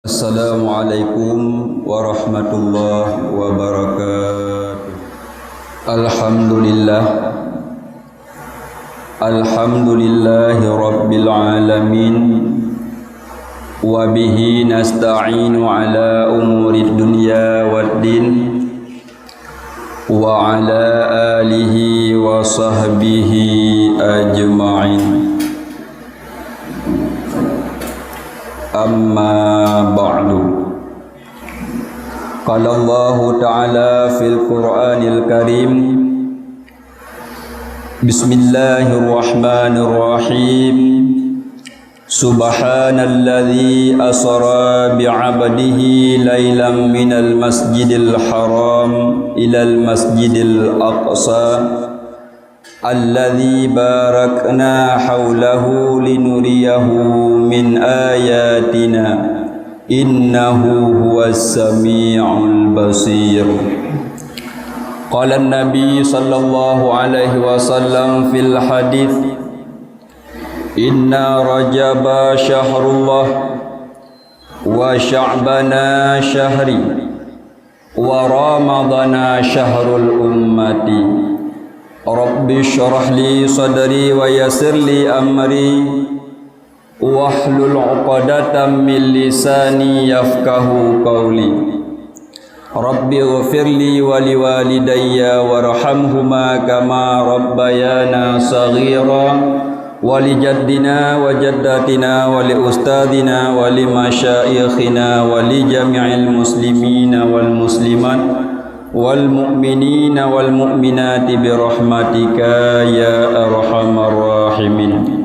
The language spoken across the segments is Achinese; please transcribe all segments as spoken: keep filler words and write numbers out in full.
Assalamualaikum warahmatullahi wabarakatuh. Alhamdulillah. Alhamdulillahi rabbil alamin. Wa bihi nasta'inu ala umurid dunya waddin. Wa ala alihi wa sahbihi ajma'in. Amma ba'du. Qala Allahu ta'ala fil Qur'anil Karim, Bismillahirrahmanirrahim. Subhanalladzi asra bi'abdihi lailam minal masjidil haram ilal masjidil aqsa, alladzi barakna haulahu linuriyahu min ayatina, innahu huwas sami'ul basir. Qala Nabi sallallahu alaihi wasallam fil hadits, Inna Rajaba syahrullah, wa Sya'bana syahri, wa Ramadana syahrul ummati. Rabbi syrah li sadri wa yassir li amri, wahlul uqdatam min lisani yafqahu qawli. Rabbi ghfirli wa liwalidayya warhamhuma kama rabbayana saghira, wa li jaddina wa jaddatina wa li ustadzina wa li masyaikhina wa li jami'il muslimina wal muslimat wal mu'minina wal mu'minati bi rahmatika ya arhamar rahimin.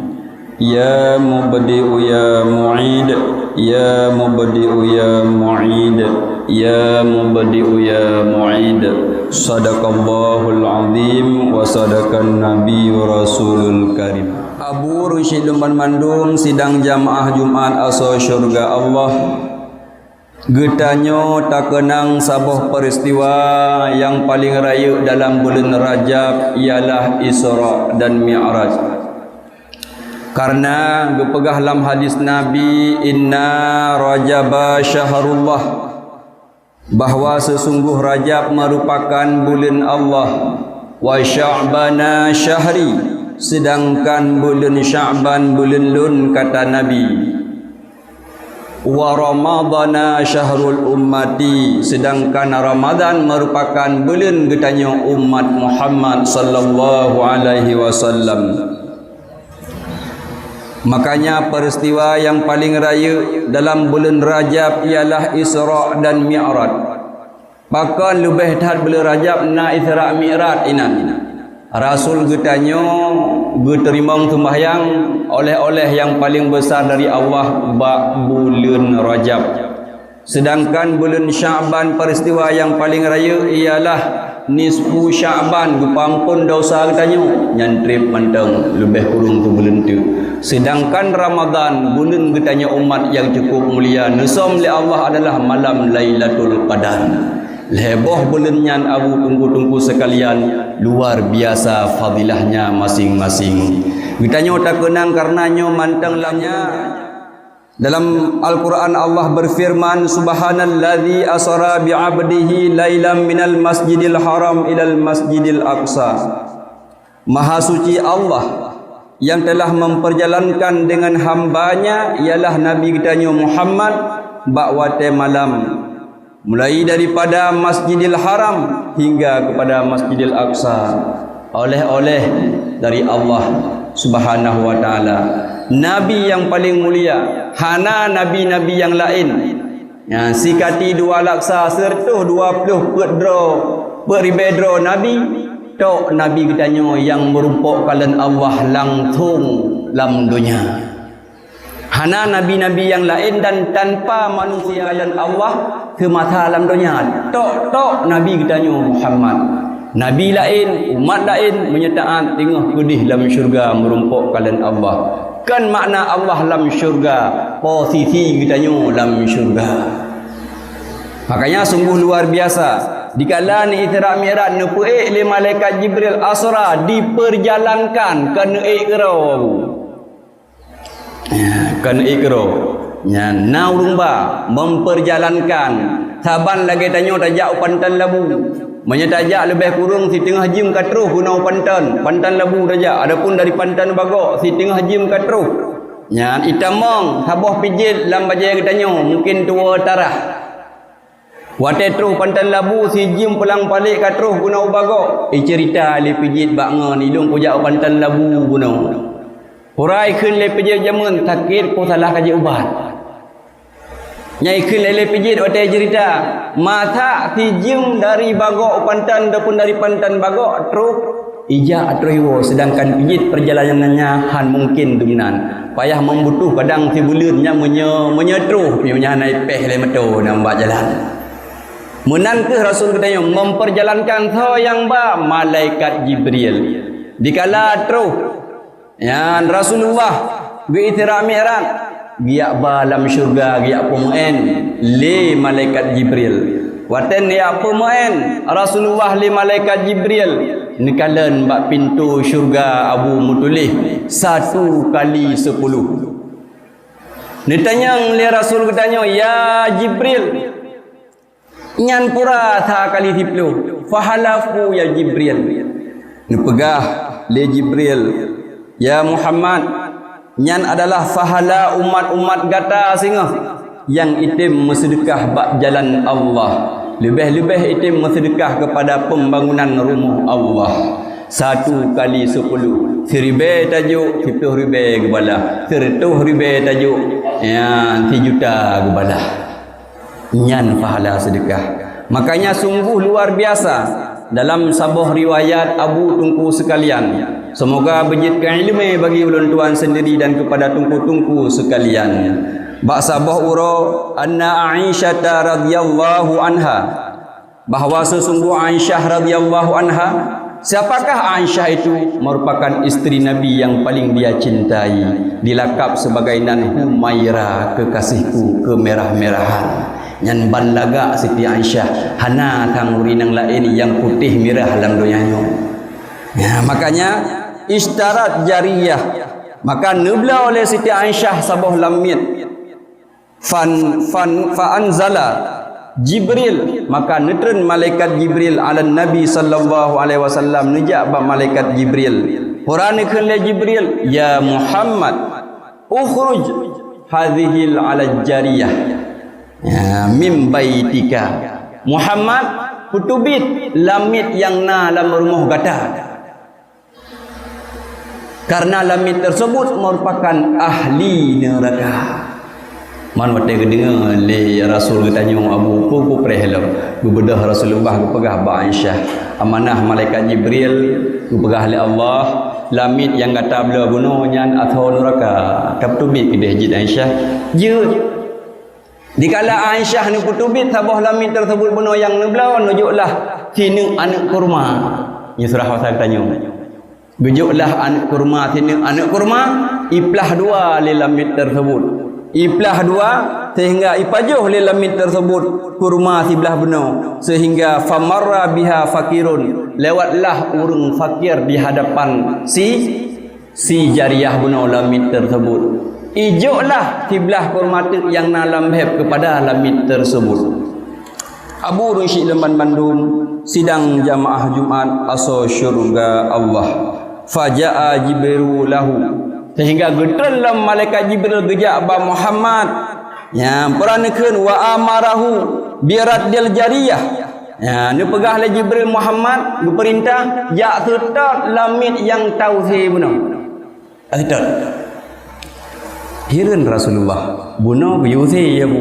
Ya mubdi'u ya mu'id, ya mubdi'u ya mu'id, ya mubdi'u ya mu'id. Sadaqallahul azim wa sadaqan nabiyyu rasulul karim. Abu Rusyid Lumban Mandum, sidang jamaah Jumat asoe syurga Allah. Geutanyoe takeunang saboh peuristiwa nyang paleng rayeuk dalam buleuen Rajab, ialah Isra dan Mi'raj. Kareuna geupeugah lam hadis Nabi, "Inna Rajaba syahrullah," bahwa seusunggoh Rajab meurupakan buleuen Allah, "wa Sya'bana syahri," seudangkan buleuen Sya'ban buleuen lôn, kata Nabi. "Wa Ramadana syahrul ummati," seudangkan Ramadan meurupakan buleuen geutanyoe umat Muhammad sallallahu alaihi wasallam. Makanya, peuristiwa nyang paleng rayeuk dalam buleuen Rajab ialah Isra dan Mi'raj. Pakon leubeh that buleuen Rajab na Isra Mi'raj inan. Rasul geutanyoe geuteurimong seumbahyang oleh-oleh nyang paleng beusa dari Allah bak buleuen Rajab. Seudangkan buleuen Sya'ban peuristiwa nyang paleng rayeuk ialah nisfu Sya'ban, geupeuamphon desya geutanyoe, nyan treb mantong leubeh kureueng keu buleuen teuk. Seudangkan Ramadan, buleuen geutanyoe umat nyang cukup mulia, neusöm lé Allah adalah malam Lailatul Qadar. Lhée boh buleuen nyan, Abu, Teungku-teungku sekalian, luar biasa fadilahnya masing-masing. Geutanyoe takeunang kareuna nyoe mantong lam nya. Dalam Al-Quran Allah berfirman, "Subhanalladzi asra bi'abdihi lailam minal masjidil haram ilal masjidil aqsa." Maha suci Allah yang telah memperjalankan dengan hamba-Nya, ialah Nabi geutanyoe Muhammad, bak watée malam, mulai daripada Masjidil Haram hingga kepada Masjidil Aqsa, oleh-oleh dari Allah Subhanahu wa Ta'ala. Nabi nyang paleng mulia, hana nabi-nabi nyang laén. Nyan sikati dua laksa sireutôh dua ploh peuet droe, peuet ribée droe nabi, tok Nabi geutanyoe nyang meurumpok kalon Allah langsong lam donya. Hana nabi-nabi nyang laén dan tanpa manusia kalon Allah seumasa lam donya, tok-tok Nabi geutanyoe Muhammad. Nabi laén, umat laén meunyoe taát teungoh keudeh lam syeuruga meurumpok kalon Allah. Kon makna Allah lam syeuruga, posisi geutanyoe lam syeuruga. Makanya sungguh luar biasa, dikala ni Isra Mi'raj neupeuék lé malaikat Jibril asra diperjalankan, kon neuék keudroe. Ya, kon neuék keudroe. Nyan na ureuëng ba memperjalankan, saban lagée tanyoe tajak u pantan labu. Meunyoe tajak leubeh kureueng siteungoh jeuem ka troh keunoe u pantan, pantan labu tajak, adapun dari pantan bagok siteungoh jeuem ka troh. Nyan itamong saboh pijet lam bajée geutanyoe, mungken tuwoe tarah. Watée troh pantan labu, sijeuem pulang palek ka troh keunoe u bagok. Iceurita lé pijet bak ngon, "Ilôn kujak u pantan labu bunoe." Urai kheun lé pijet jameun, "Sakét, peue salah ka jiubat?" Nyang ikheun lé, lé pijet watée ceurita, "Masa sijeuem dari bagok u pantan ataupun dari pantan bagok troh, ijak troh iwoe, seudangkan pijet peujalanannya hán mungken dumnan. Payah meubutoh kadang sibuleuen nyan meunyoe, meunyoe troh, meunyoe hana ipéh lé moto nyan bak jalan." Meunan kheueh Rasul geutanyoe memperjalankan soe nyang ba, malaikat Jibril. Dikala troh, nyan Rasulullah geu-Isra Mi'raj, geujak ba lam syeuruga, geujak peumeu'en lé malaikat Jibril. Watée neujak peumeu'en Rasulullah lé malaikat Jibril, neukalon bak pintoe syeuruga Abu meutuléh satu kali sepuluh. Neutanyong lé Rasul geutanyoe, "Ya Jibril, nyan pura sa kali siploh, fahalafu ya Jibril?" Neupeugah lé Jibril, "Ya Muhammad, nyan adalah fahala umat-umat gata singoh nyang item meuseudeukah bak jalan Allah, leubeh-leubeh item meuseudeukah keupada peumbangunan rumoh Allah. Satu kali sepuluh, siribée tajok, siploh ribée geubalah, sireutôh ribée tajok, nyan sijuta geubalah." Nyan pahala seudeukah. Makanya sungguh luar biasa dalam saboh riwayat Abu Teungku sekalian. Semoga beujeuet keu ileumé bagi ulôn tuan sendiri dan kepada teungku-teungku sekalian. Bak saboh uroe, anna Aisyata radhiyallahu anha, bahwa sesungguh Aisyah radhiyallahu anha, siapakah Aisyah itu? Merupakan isteri Nabi yang paling dia cintai, dilakab sebagai nan Humaira, kekasihku kemerah-merahan. Nyan ban lagak Siti Aisyah, hana tanguri nyang laén nyang putéh mirah lam donya nyoe. Ya, makanya isytarat jariyah, maka neubloe lé Siti Aisyah saboh lamiet. Fan, fan, fa anzala Jibril, maka neutreun malaikat Jibril ala Nabi sallallahu alaihi wasallam, neujak bak malaikat Jibril. Peue neukheun lé Jibril, "Ya Muhammad, ukhruj hadhihil ala jariyah, ya, min baitika." Muhammad, peuteubiet lamiet nyang na lam rumoh gata. Karena lamiet tersebut merupakan ahli neraka. Man watée geudeungoe lé Rasul geutanyoe Abu, peue geupreh lom, geubeudôh Rasulullah geupeugah bak Aisyah, amanah malaikat Jibril geupeugah lé Allah, lamiet nyang gata bloe bunoe nyan asoe nuraka. Ka peuteubiet keudeh jeuet Aisyah? Jeuet. Dikala Aisyah neupeuteubiet saboh lamiet tersebut bunoe nyang neubloe, neujoklah sineuk aneuk kurma. Nyoe surah haba geutanyoe. Geujoklah aneuk kurma, sineuk aneuk kurma, iplah dua lé lamiet tersebut. Iplah dua, sehingga ipajoh lé lamiet tersebut kurma siblah bunoe, sehingga famarra biha fakirun, lewatlah ureuëng fakir di hadapan si si jariyah bunoe lamiet tersebut. Ijoklah siblah kurma teuk nyang na lam lheb keupada lamiet tersebut. Abu Rusyid lom banmandum sidang jamaah Jumat asoe syeuruga Allah. Faja'a Jibrilu lahu. Sehingga geutreun lom malaikat Jibril geujak bak Muhammad. Nyang peurah neukheun wa amarahu biraddil jariyah. Ya, neupeugah lé Jibril Muhammad geupeurintah jak seutôt lamiet nyang ta use bunoe. Seutôt. Hireuen Rasulullah, "Bunoe geuyue use ya Bu?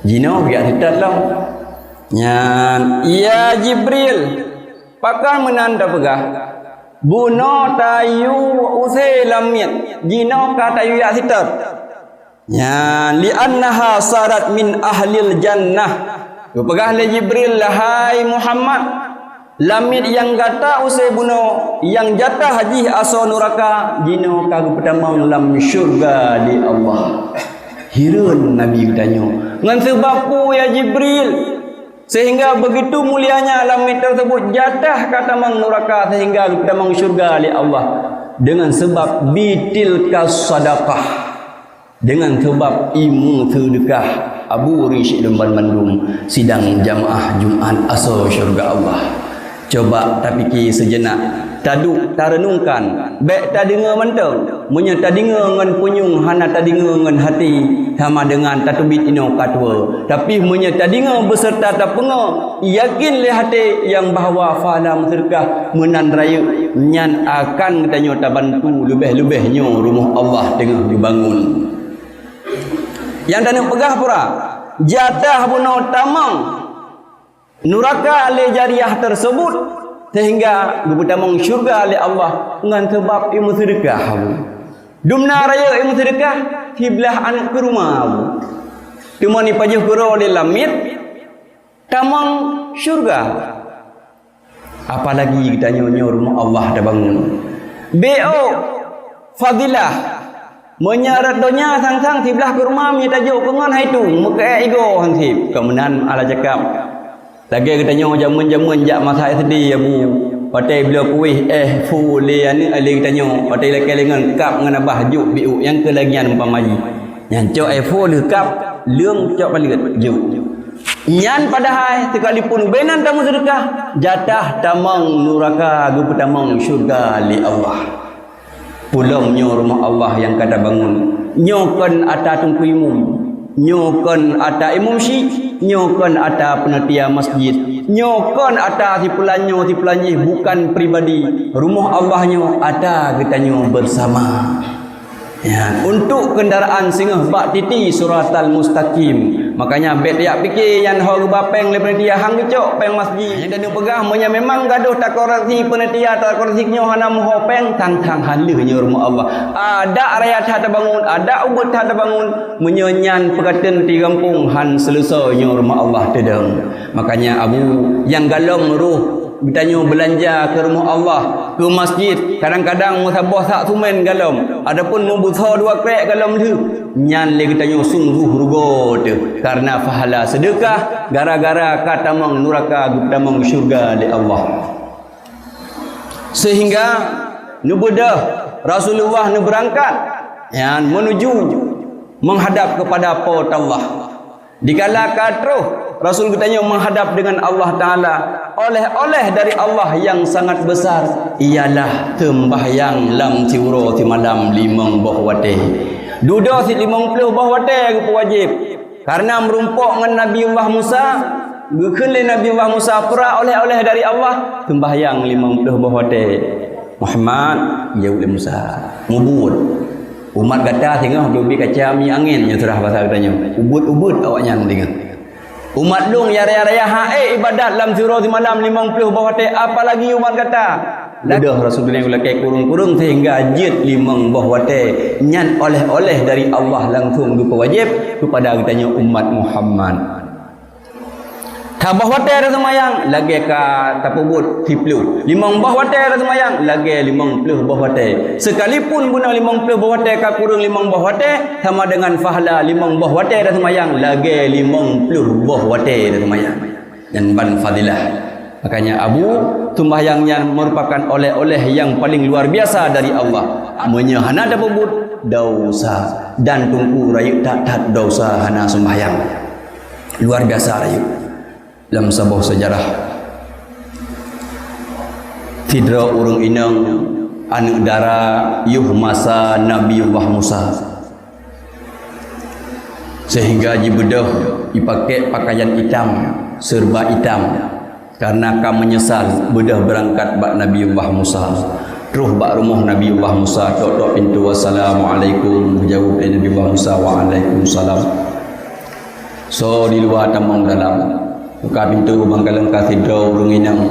Jinoe geujak seutôt lom." Nyan, "Ya Jibril, pakon meunan tapeugah? Bunoe tayue use lamiet, jinoe ka tayue jak seutôt." Nyan, "Li'annaha sarat min ahlil jannah." Geupeugah lé Jibril, "Hai Muhammad, lamiet nyang gata use bunoe, nyang jatah jih asoe nuraka, jinoe ka geupeutamong lam syeuruga lé Allah." Hireuen Nabi geutanyoe, "Ngon seubab peue ya Jibril, sehingga begitu mulianya lamiet tersebut jatah ka tamong nuraka sehingga geupeutamong syeuruga lé Allah?" "Deungon seubab bitilka sadaqah." Deungon sabab imeuseudeukah, Abu Rishid lom banmandum sidang jamaah Jumat asoe syeuruga Allah. Cuba tapike seujenak, taduek tareunungkan, bék tadeungoe mantong. Meunyoe tadeungoe ngon punyueng, hana tadeungoe ngon hati, sama deungon tateubiet inoe ka tuwoe. Tapi meunyoe tadeungoe beuseurta tapeungoe, yakin lé até nyang bahwa fala meuseudeukah meunan rayeuk, nyan akan geutanyoe tabantu leubeh-leubeh nyoe rumoh Allah teungoh geubangun. Nyang taneuk peugah pura, jatah bunoe tamong nuraka lé jariah teuseubut, sehingga geupeutamong syeuruga lé Allah ngon sabab imeuseudeukah. Dumna rayeuk imeuseudeukah siblaih aneuk keuruma. Teuma ipajoh keudroe lé lamiet, tamong syeuruga. Apalagi geutanyoe nyoe rumoh Allah tabangun. Bék fadilah. Meunyoe rot donya sang-sang siblaih keuruma meunyoe tajok keu ngon hai tu, meukeuék igoe han seb. Keu meunan Allah cakap. Lagée geutanyoe jameun-jameun jak masa S D, Abu. Watée bloe kuéh, éh, fu lé aneuk lé geutanyoe. Watée lakée lé ngon kab ngon abah jok biuk nyang keu lagian umpama jih. Nyan cok éh fu lheueh kab, leueng cok paleuet jok. Nyan padahai teukalipun ubé nan tameuseudeukah, jatah tamong nuraka geupeutamong syeuruga lé Allah. Peulom nyoe rumoh Allah nyang ka tabangun. Nyoe kon ata teungku imum. Nyoe kon ata imum syik. Nyoe kon ata peunetia masjid. Nyoe kon ata sipeulan nyoe sipeulan jih bukan pribadi. Rumoh Allah nyoe ata geutanyoe beusama. Ya, untuk kendaraan singoh bak titi siratal mustaqim. Makanya bék yak pike nyan ho geuba péng lé panitia, han geucok péng masjid. Nyang taneuk peugah, meunyoe memang gadoh takoreksi panitia, takoreksi nyoe hana meuho péng, tang-tang han lheueh nyoe rumoh Allah. Adak raya that tabangun, adak ubeut that tabangun, meunyoe nyan peukateun di gampông han seuleusoe nyoe rumoh Allah teudong. Makanya Abu, nyang galom roh geutanyoe beulanja keu rumoh Allah, keu masjid, kadang-kadang meusaboh sak sumen galom, adapun meubeusoe dua krék galom lheueh, nyan lé geutanyoe sunggoh rugoe teuh, kareuna pahala seudeukah gara-gara ka tamong nuraka geupeutamong syeuruga lé Allah. Sehingga neubeudôh Rasulullah neubeurangkat, nyan, meunuju meuhadab keupada Po teu Allah. Dikala ka troh Rasul geutanyoe meuhadab deungon Allah Taala, oleh-oleh dari Allah nyang sangat besar ialah seumbahyang lam siuroe simalam limong boh watée. Dudoe sit limong ploh boh watée geupeuwajéb. Kareuna meurumpok ngon Nabiullah Musa, geukheun lé Nabiullah Musa peura oleh-oleh dari Allah, seumbahyang limong ploh boh watée. Muhammad, jaweueb lé Musa, mubuet. Umat gata singoh geubri kaca minyeuk angén, nyoe seurah basa geutanyoe. Ubeut-ubeut awaknyan deungon. Umat lôn nyang raya-raya han ék ibadat lam siuroe simalam limong ploh boh watée, apalagi umat gata. Beudôh Rasul geutanyoe lakée kureueng-kureueng sehingga jeuet limong boh watée. Nyan oleh-oleh dari Allah langsong geupeuwajéb keupada geutanyoe umat Muhammad. Saboh watée taseumayang, lagée ka tapeubuet siploh. Limong boh watée taseumayang, lagée limong ploh boh watée. Sekalipun bunoe limong ploh boh watée ka kureueng limong boh watée, sama deungon pahala limong boh watée taseumayang, lagée limong ploh boh watée taseumayang. Nyan ban fadilah. Makanya Abu, seumbahyang nyan merupakan oleh-oleh nyang paléng luar biasa dari Allah. Meunyoe hana tapeubuet, dosa. Dan teungku rayeuk that-that dosa hana seumbahyang. Luar biasa rayeuk lam saboh seujarah. Sidroe ureuëng inong aneuëk dara yoh masa Nabiullah Musa. Sehingga jibeudôh ipakée peukayan itam, seureuba itam, kareuna ka meunyeusal beudôh beurangkat bak Nabiullah Musa. Troh bak rumoh Nabiullah Musa, tok-tok pintoe, "Assalamualaikum," geujaweueb lé Nabiullah Musa, "Waalaikumsalam." Soe di luwa tamong dalam. Buka pintoe, ban kalon ka sidroe ureuëng inong.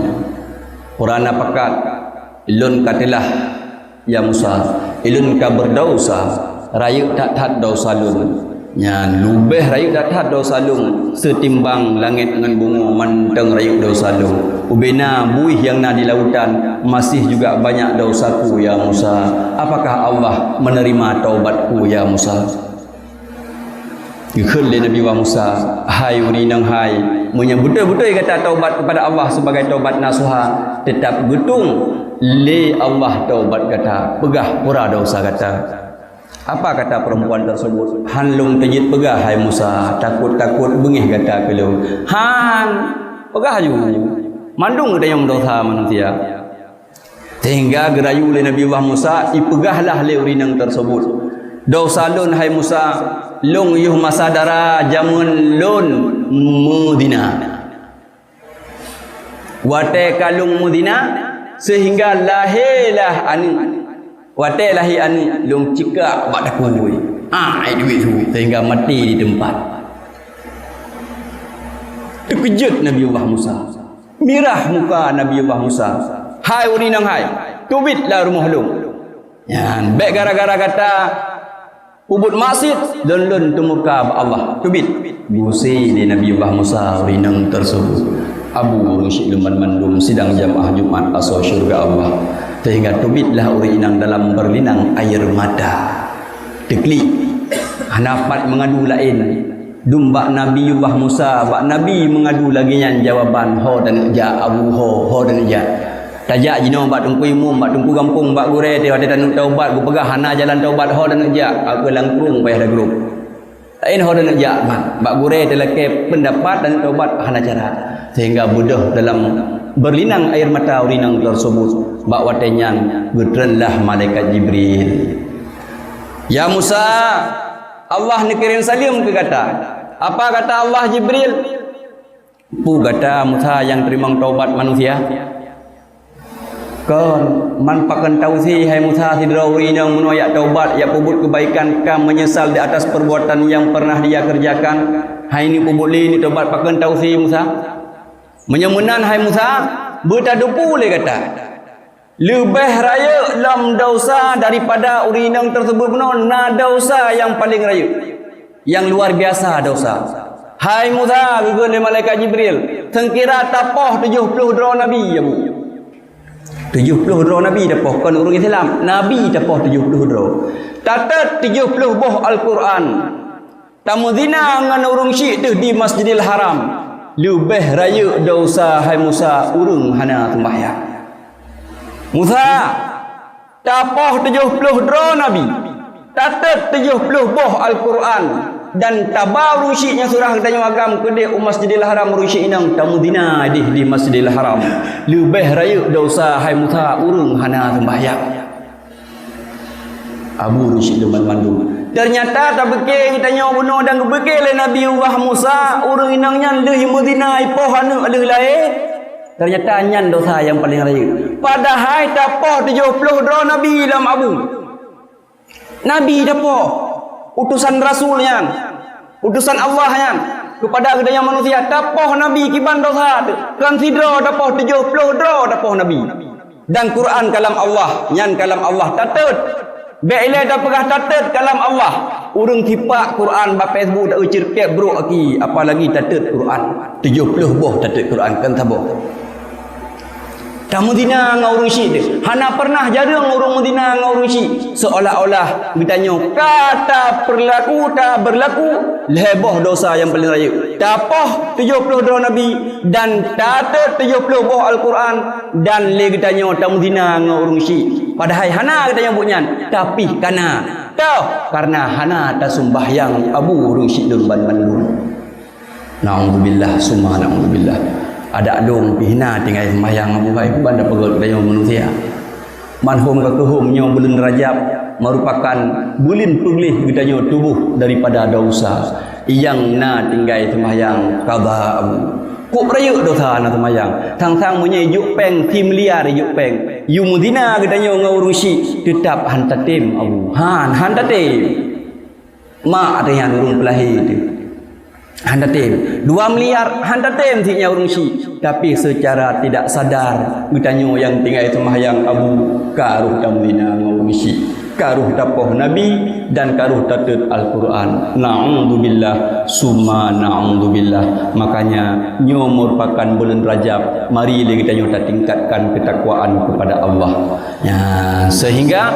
Peue na pakat, "Lôn ka teulah, ya Musa, ulôn ka beudausa, rayeuk that-that dausa lôn." Nyan leubeh rayeuk that-that dausa lôn, seutimbang langét ngon bumoe mantong rayeuk dausa lôn. Ubena buih nyang na di lautan, masih juga banyak dausaku, ya Musa. Apakah Allah menerima taubatku, ya Musa? Geukheun lé Nabi Musa, "Hai ureuëng inong hai, meunyoe beutôi-beutôi gata taubat keupada Allah sibagai taubat nasuha, teutab geutueng lé Allah taubat gata, peugah peue dausa gata." Apa kata perempuan tersebut? "Han lôn teujeuet peugah, hai Musa, takot-takot beungéh gata keu lôn." Han, peugah ju. Mandum geutanyoe meudesya manusia. Sehingga geurayu lé Nabi Allah Musa, ipeugahlah lé ureuëng inong tersebut, "Desya lôn, hai Musa, lôn yoh masa dara jameun lôn meuzina." Watée ka lôn meuzina, sehingga lahé lah aneuëk. Watée lahé aneuëk, lôn cekak bak takue. Ah, ai duek su, sehingga maté di teumpat. Teukeujot Nabi Allah Musa. Mirah muka Nabi Allah Musa. "Hai ureuëng inong hai, teubiet lah rumoh lôn. Nyan, bék gara-gara gata peubuet maksiet, lôn-lôn teumurka bak Allah. Teubiet." Geuusé lé Nabi Allah Musa ureuëng inong tersebut. Abu ureuëng syiek lôn banmandum sidang jamaah Jumat asoe syeuruga Allah. Sehingga teubietlah ureuëng inong dalam berlinang air mata. Teuklik. Hana pat meungadu laén. Dum bak Nabiullah Musa, bak Nabi meungadu lagée nyan jawaban, "Ho taneuk jak, Abu, ho, ho taneuk jak." Tajak jinoe bak teungku imum, bak teungku gampông, bak gurée, watée taneuk taubat, geupeugah hana jalan taubat, "Ho taneuk jak." Ka keuh langkong payah tagrôp. Laén ho taneuk jak, mat. Bak gurée talakée peundapat taneuk taubat hana cara. Sehingga beudôh dalam berlinang air mata ureuëng inong tersebut. Bak watée nyan geutreunlah malaikat Jibril. "Ya Musa, Allah neukirém saleuem keu gata." "Apa kata Allah, Jibril?" "Peue gata Musa nyang teurimong taubat manusia?" "Kon, man pakon tausi, hai Musa, sidroe ureuëng inong meunoe jak taubat, jak peubuet keubaikan, ka meunyeusal di atas perbuatan nyang pernah dia kerjakan, hai neupeubuet lé neutaubat, pakon tausi Musa?" "Meunyoe meunan, hai Musa, beutadeupu lé gata. Leubeh rayeuk lom desya daripada ureuëng inong tersebut bunoe na desya nyang paleng rayeuk, nyang luar biasa desya. Hai Musa," geukheun lé malaikat Jibril, "seukira tapoh tujoh ploh droe nabi, Abu." Tujoh ploh droe nabi tapoh, kon ureuëng Islam, nabi tapoh tujoh ploh droe. Tatot tujoh ploh boh Al-Qur'an. Tameuzina ngon ureuëng syiek teuh di Masjidil Haram. Leubeh rayeuk desya, hai Musa, ureuëng hana seumbahyang. Musa, tapoh tujoh ploh droe nabi, tatot tujoh ploh boh Al-Qur'an, dan taba ureuëng syiek nyang seurah geutanyoe agam keudeh u Masjidil Haram, ureuëng syiek inong tameuzina deh di Masjidil Haram. Leubeh rayeuk desya, hai Musa, ureuëng hana seumbahyang. Abu Rusyid lôn banmandum. Ternyata tabeuke geutanyoe bunoe dan geubeuke lé Nabi Allah Musa, ureuëng inong nyan lheueh meuzina ipoh aneuëk lheueh lahé. Ternyata nyan desya nyang paleng rayeuk. Padahai tapoh tujoh ploh droe nabi lom, Abu. Nabi tapoh, utusan rasul nyan. Utusan Allah nyan keupada geutanyoe manusia, tapoh nabi kiban desya teuh. Kon sidroe tapoh, tujoh ploh droe tapoh nabi. Dan Quran kalam Allah, nyan kalam Allah tatot. Bék ilée tapeugah tatot kalam Allah. Ureuëng sipak Quran bak Facebook ta-eu ceureutek brok aki, apalagi tatot Quran. Tujoh ploh boh tatot Quran, kon saboh. Tameuzina ngon ureuëng syiek teuh. Hana pernah jareueng ureuëng meuzina ngon ureuëng syiek. Seolah-olah geutanyoe ka tapeurlaku, tabeurlaku lhée boh desya nyang paleng rayeuk. Tapoh tujoh ploh droe nabi dan tatot tujoh ploh boh Al-Qur'an dan lé geutanyoe tameuzina ngon ureuëng syiek. Padahai hana geutanyoe buet nyan, tapi kana. Toh, kareuna hana taseumbahyang, Abu, ureuëng syiek lôn banmandum. Naudzubillah, summa naudzubillah. Adak lôn pih na tinggai seumbahyang, Abu, hai, ban tapeugét geutanyoe manusia. Manhom ka keuhom nyoe buleuen Rajab meurupakan buleuen peugleh geutanyoe tuboh daripada desya. Nyang na tinggai seumbahyang qadha, Abu. Kok rayeuk desya na seumbahyang. Sang-sang meunyoe ijok péng, similiar ijok péng, yue meuzina geutanyoe ngon ureuëng syiek, teutab han tatem, Abu. Han, han tatem. Mak teuh nyan ureuëng peulahé teuh. Han tatem. Dua miliar han tatem cit nyan ureuëng syiek. Tapi seucara tidak sadar, geutanyoe nyang tinggai seumbahyang, Abu, ka roh tameuzina ngon ureuëng syiek. Ka roh tapoh nabi dan ka roh tatot Al-Qur'an. Naudzubillah, summa naudzubillah. Makanya, nyoe meurupakan buleuen Rajab. Mari lé geutanyoe tatingkatkan keutakwaan keupada Allah. Ya, sehingga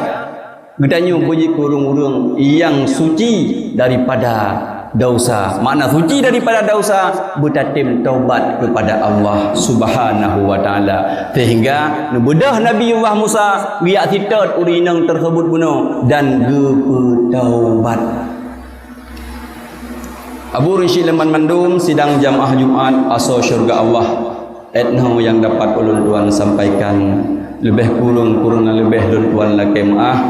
geutanyoe beujeuet keu ureuëng-ureuëng nyang suci daripada Dosa, makna suci daripada dosa, beutatem taubat kepada Allah Subhanahu wa Taala. Sehingga neubeudôh Nabiullah Musa, geujak seutôt ureuëng inong tersebut bunoe dan geupeutaubat. Abu Rishid leman mandum sidang jamaah Jumat asoe syurga Allah. Etnoe nyang dapat ulôn tuan sampaikan, leubeh kureueng-kureueng leubeh lôn tuan lakée meuáh.